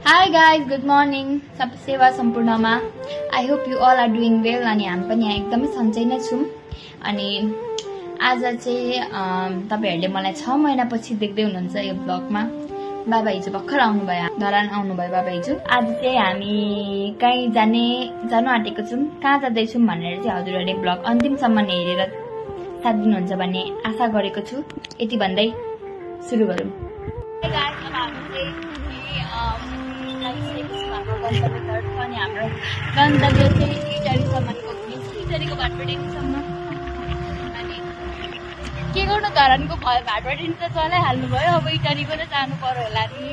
Hi guys, good morning. सब सेवा सम्पूर्णमा I hope you all are doing well अनि हामी पनि यहाँ एकदमै सन्चै नै छौं अनि आज चाहिँ तपाईहरुले मलाई 6 महिनापछि देख्दै हुनुहुन्छ यो ब्लगमा। बाबा हिजो भर्खर आउनु भयो, धरान आउनु भयो बाबा हिजो। आज चाहिँ हामी कहीँ जानु आँटेको छौं। कहाँ जाँदै छौं भनेर चाहिँ हजुरहरुले ब्लग अन्तिमसम्म हेरेर साथ दिनुहुन्छ भन्ने आशा गरेको छु। यति भन्दै सुरु गरौँ। हे गाइस, अब हामी चाहिँ अनि हाम्रो गन्तव्य चाहिँ इटारीसम्मको इटारीको भाटपाडासम्म। अनि के गर्नु, धरानको भाटपाडी त चलाइहाल्नु भयो, अब इटारीको त जानु पर्यो होला नि।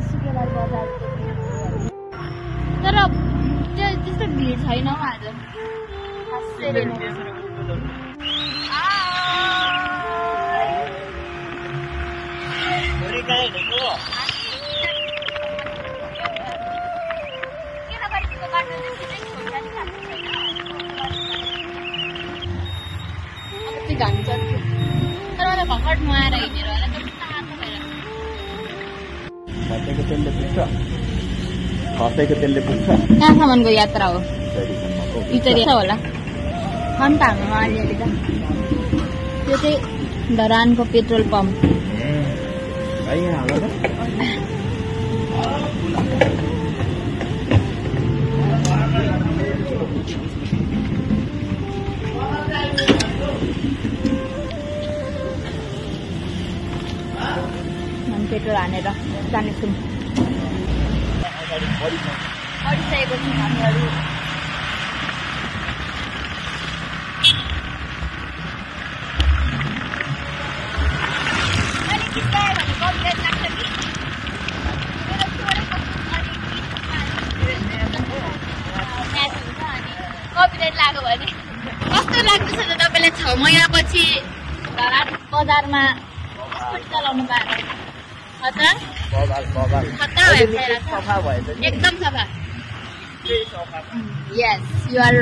सुकेलार बजार तर त्यस्तो भिड छैन हौ आज। तर मलाई भर्खर नुहाएर हिँडेर होला खसेको तेलले पुग्छ। कहाँसम्मको यात्रा हो? इटारी होला खन्त हाम्रोमा अलिअलि त। त्यो चाहिँ धरानको पेट्रोल पम्प। पेट्रोल हानेर जानेछौँ। पढिसकेको छौँ हामीहरू। कपिराइट लाग्यो भने कस्तो लाग्दैछ त तपाईँलाई 6 महिनापछि धरान बजारमा स्कुटी चलाउनु पाएर? एकदम सफा। Yes, you are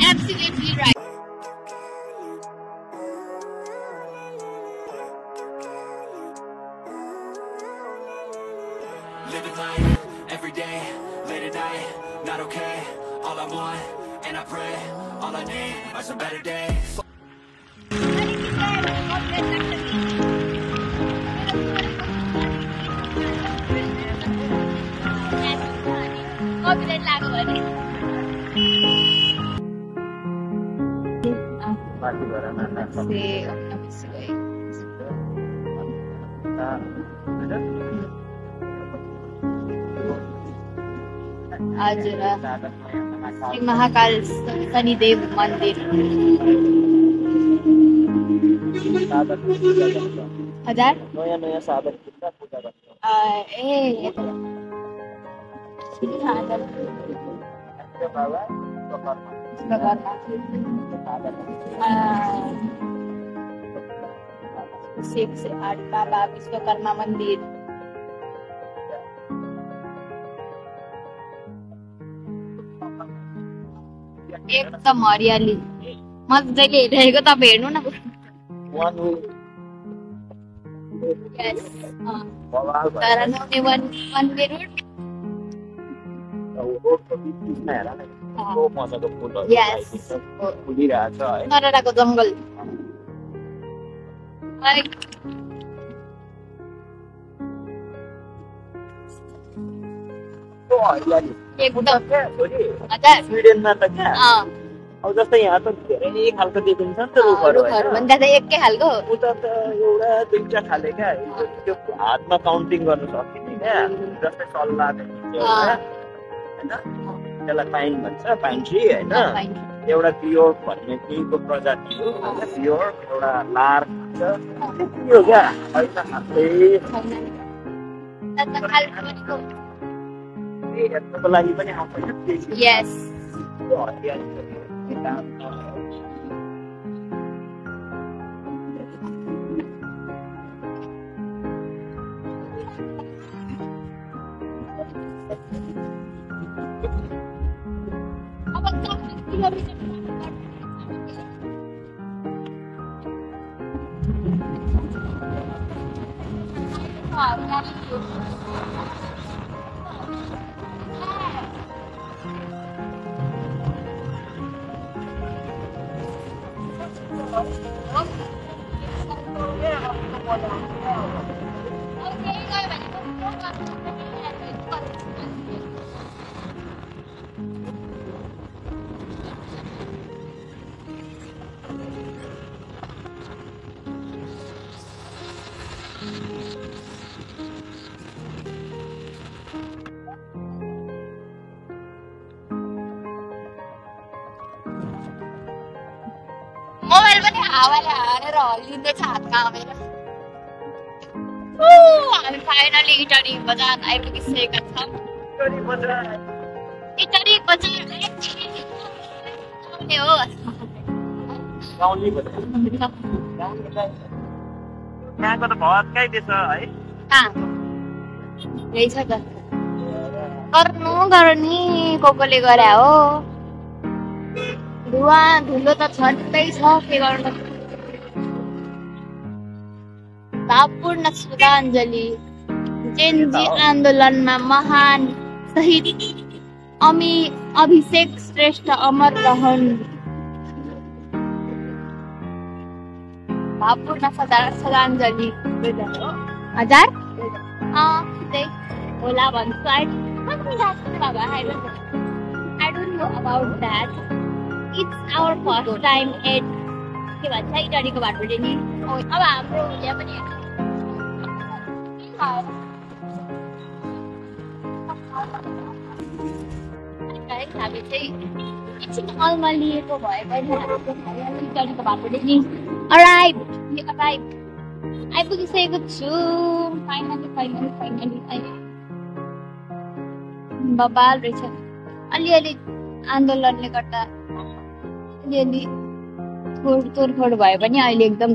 absolutely right. Living life every day, late at night, not okay. All I want, and I pray, all I need are some better days. Copyright लाग्यो भने हजुर श्री महाकाल शनिदेव मन्दिर। हजार नयाँ साधन पूजा गर्छ। बाबा विश्वकर्मा मन्दिर। एकदम हरियाली मजाले हेरिरहेको, तपाईँ हेर्नु न। नराको जङ्गल स्विडेनमा त क्या अब जस्तै यहाँ त धेरै खालको देखिन्छ नि त रुखहरू एकै खालको। उता त एउटा दुईटा खाले क्या, त्यो हातमा काउन्टिङ गर्नु सकिने क्या। जस्तै सल्लाह होइन, त्यसलाई पाइन भन्छ, पाइन ट्री होइन। एउटा बियोर भन्ने टीको प्रजाति हो, बियोर एउटा लार हो क्या, होइन हेर्नुको लागि पनि आउँछ। मोबाइल पनि हावाले हानेर हल्लिँदैछ हातमा आएर हामी फाइनली इटरी बजार आइपुगिसकेका छौँ। इटरी बजार हो यहाँको त भत्कै त्यसो है रहेछ त गर्ने कोले गरे हो धुवा धुलो त छँदै छ के गर्नु। भावपूर्ण श्रद्धाञ्जली जेनजी आन्दोलनमा महान शहीद अभिषेक श्रेष्ठ अमर रहन। भावपूर्ण श्रद्धाञ्जली 1000 होला भन्छु। I don't know about that. It's our first time at के भन्छ इटरीको बाटोले नि अब हाम्रो यहाँ पनि हामी चाहिँ एकछिन अल्मलिएको भए पनि इटरीको बाटोले नि आइपुगिसकेको छु। फाइनली बबाल रहेछ। अलिअलि आन्दोलनले गर्दा अलिअलि तोडफोड भए पनि अहिले एकदम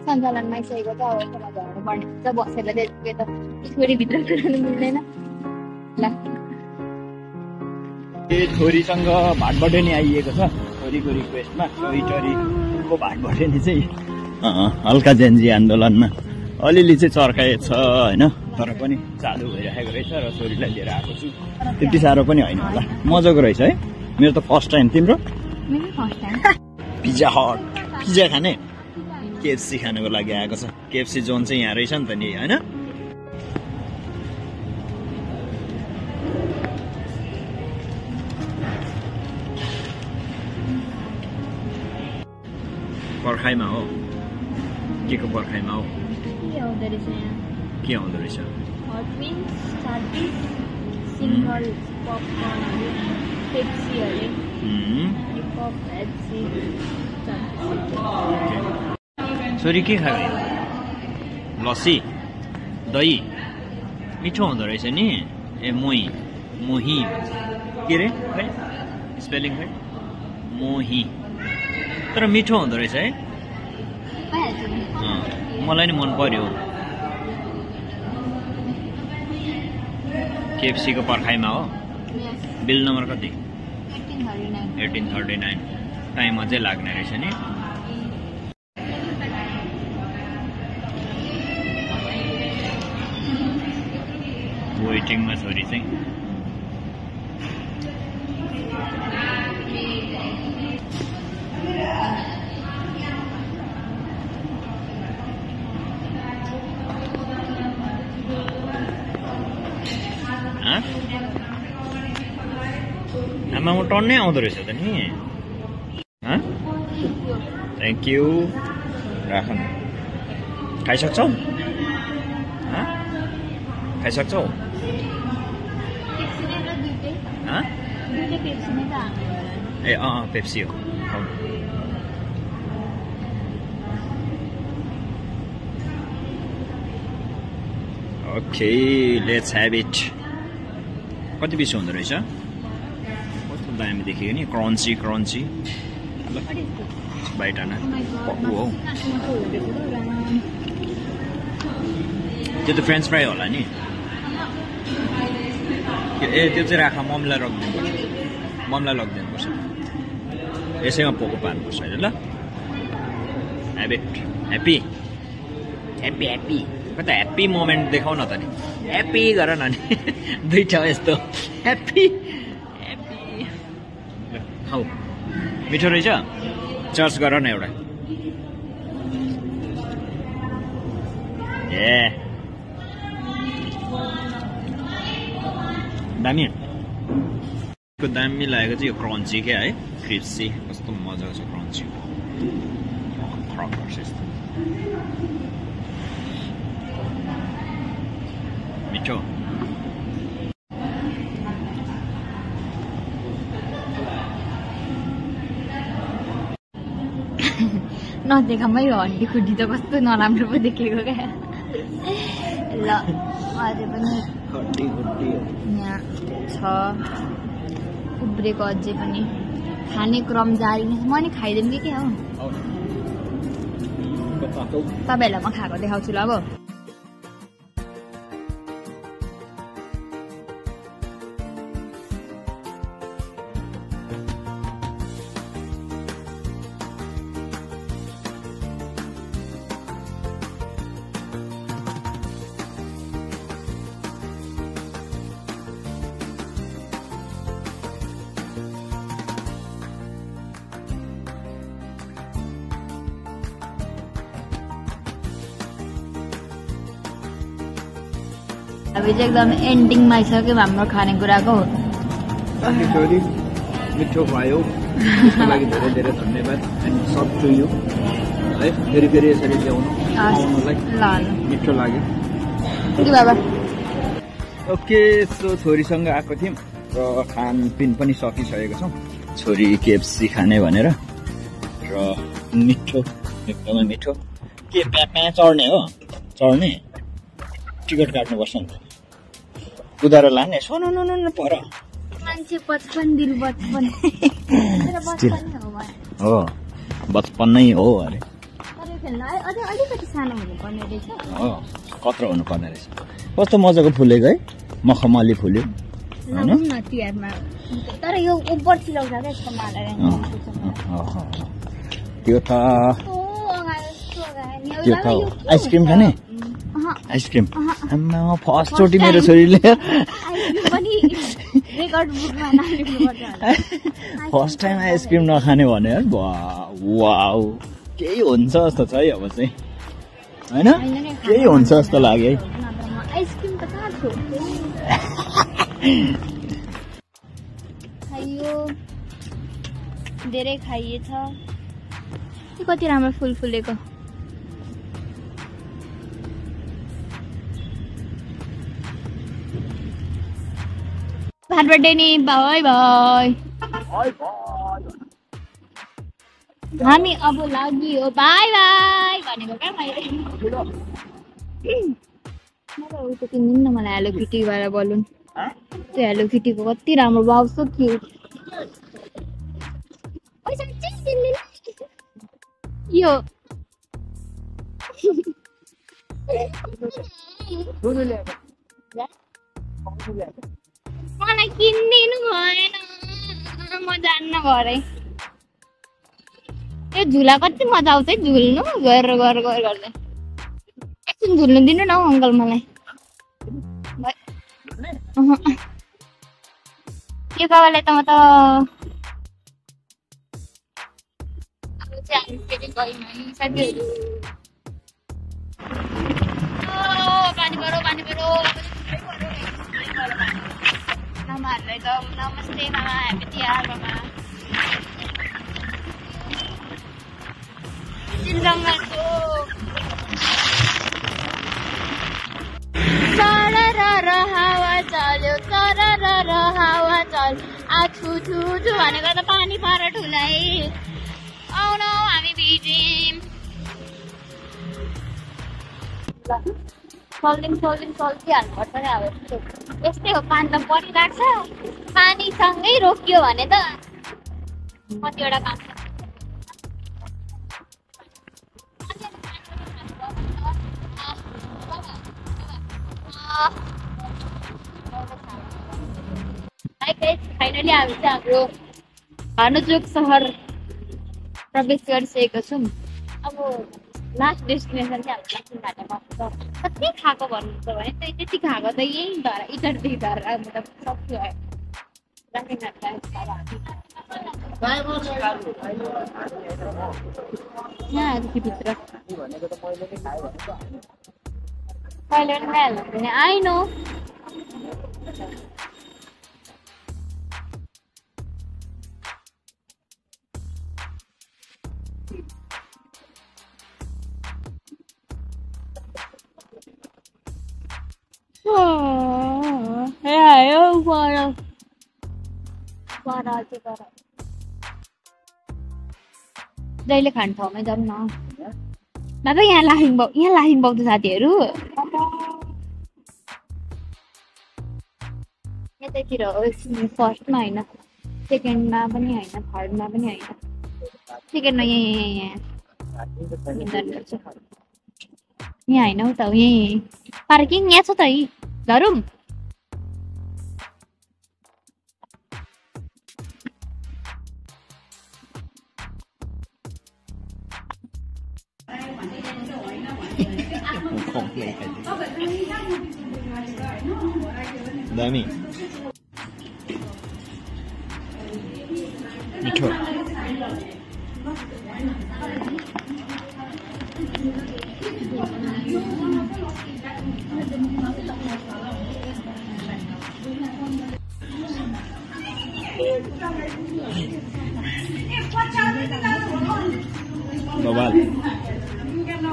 सञ्चालनमा आइसकेको छ। अब झर्नुपर्ने बसेर त छोरीभित्र कुराउनु मिल्दैन। छोरीसँग भाटबटेनी आइएको छ। छोरीको रिक्वेस्टमा इटरीको भाटबटेनी चाहिँ हल्का जेन्जी आन्दोलनमा अलिअलि चाहिँ चर्काएको छ होइन, तर पनि चालु भइरहेको रहेछ र छोरीलाई लिएर आएको छु। त्यति साह्रो पनि होइन होला, मजाको रहेछ है। मेरो त फर्स्ट टाइम। तिम्रो? पिज्जा हट पिज्जा खाने केएफसी खानको लागि आएको छ। केएफसी जोन चाहिँ यहाँ रहेछ नि त नि होइन। पर्खाइमा हो के को पर्खाइमा हो के आउँदो रहेछ? छोरी के खायो? लस्सी दही मिठो हुँदो रहेछ नि। ए मोही भन्छ के रे खै स्पेलिङ खै? मोही, तर मिठो हुँदो रहेछ है। मलाई नि मन पर्यो। केएफसी को पर्खाइमा हो। बिल नम्बर कति? 1839। टाइम अझै लाग्ने रहेछ नि। वेटिङमा छोरी चाहिँ आमामा टन्नै आउँदो रहेछ त नि। Thank you. राख न। खाइसक्छौ? खाइसक्छौ? ए पेप्सी हो। Okay let's have it. कति पिस हुँदो रहेछ? कस्तो दामी देखियो नि, क्रन्ची बाइटाना हो। त्यो त फ्रेन्च फ्राई होला नि। ए त्यो चाहिँ राख, मम्मीलाई लगिदिनुपर्छ। यसैमा पोको पार्नुपर्छ होइन ल। ह्यापी कता ह्याप्पी मोमेन्ट देखाउ न त नि ह्याप्पी गर न नि दुईटा यस्तो ह्याप्पी ह्याप्पी खाऊ मिठो रहेछ चर्च गर न एउटा ए दामी दामी लागेको चाहिँ यो क्रन्ची क्या है क्रिप्सी कस्तो मजाको छ क्रन्ची क्रकर्स यस्तो मिठो नदेखामै हड्डी खुड्डी त कस्तो नराम्रो पो देखेको क्या ल अझै पनि यहाँ छ उब्रेको अझै पनि खाने क्रम जारी नै छ म नि खाइदिउँ कि क्या हो तपाईँहरूलाई म खाएको देखाउँछु ल अब अभी चाहिँ एकदम एन्डिङमा आइसक्यो हाम्रो खानेकुराको मिठो भयो त्यसको लागि धेरै धेरै धन्यवाद एन्ड सब टु यु है फेरि फेरि यसरी ल्याउनुलाई मिठो लाग्यो बाबा ओके सो छोरीसँग आएको थियौँ र खानपिन पनि सकिसकेको छौँ छोरी केएफसी खाने भनेर र मिठो एकदमै मिठो के प्या चढ्ने हो चढ्ने टिकट काट्नुपर्छ नि त कुदाएर लाने सोनो न पर मान्छे बचपन दिल बचपन हो बचपन नै हो अरे अलिकति सानो हुनुपर्ने रहेछ हो कत्रो हुनुपर्ने रहेछ कस्तो मजाको फुलेको है मखमली फुल्यो होइन तर यो उपर चिलाउँछ क्या यसको माला त्यो त आइसक्रिम खाने आइसक्रिम फर्स्ट चोटि मेरो छोरीले फर्स्ट टाइम आइसक्रिम नखाने भने वाउ केही हुन्छ जस्तो छ है अब चाहिँ होइन केही हुन्छ जस्तो लाग्यो है आइसक्रिम त कहाँ खाइयो धेरै खाइएछ कति राम्रो फुल फुलेको ह्यापी बर्थडे नि बाई बाई हामी अब लाग्यो बाई बाई भनेको क्या मैले उयो किन्दिनु न मलाई हेलो किटीबाट बलुन त्यो हेलो किटीको कति राम्रो बाउ सो क्युट यो मलाई किनिदिनु भएन म जान्न घरै यो झुला कति मजा आउँछ है झुल्नु गरेर गर्दै एकछिन झुल्नु दिनु न हौ अङ्कल मलाई यो काबालाई त म त अब चाहिँ हामी फेरि गयौँ है साथीहरू पानी परो मामाहरूलाई त नमस्ते मामा ह्यापी तिहार मामा चिलरङ्गाको सरर हावा चल्यो सरर हावा चल आछु छु भनेको त पानी पर ठुलै आउन हामी भिज्यौँ चल्दिहाल्नुपर्छ नि अब यस्तै हो पानी त परिरहेको छ पानीसँगै रोकियो भने त कतिवटा काम छ फाइनली हामी चाहिँ हाम्रो भानुचोक सहर प्रवेश गरिसकेको छौँ अब लास्ट डेस्टिनेसन चाहिँ हाम्रो कति खाएको भन्नुहुन्छ भने चाहिँ त्यति खाएको त यही धर इटरदेखि धर मतलब सक्यो यहाँदेखि भित्र कहिले पनि खाइहाल्नु भने आई नो जहिले खाने ठाउँमै जाउँ न बाबा यहाँ लाफिङ बग्दो साथीहरू यतैतिर फर्स्टमा होइन सेकेन्डमा पनि होइन थर्डमा पनि होइन सेकेन्डमा यहाँ होइन हौ त यहीँ पार्किङ यहाँ छ त यी धरौँ दामी मिठो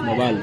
बवाल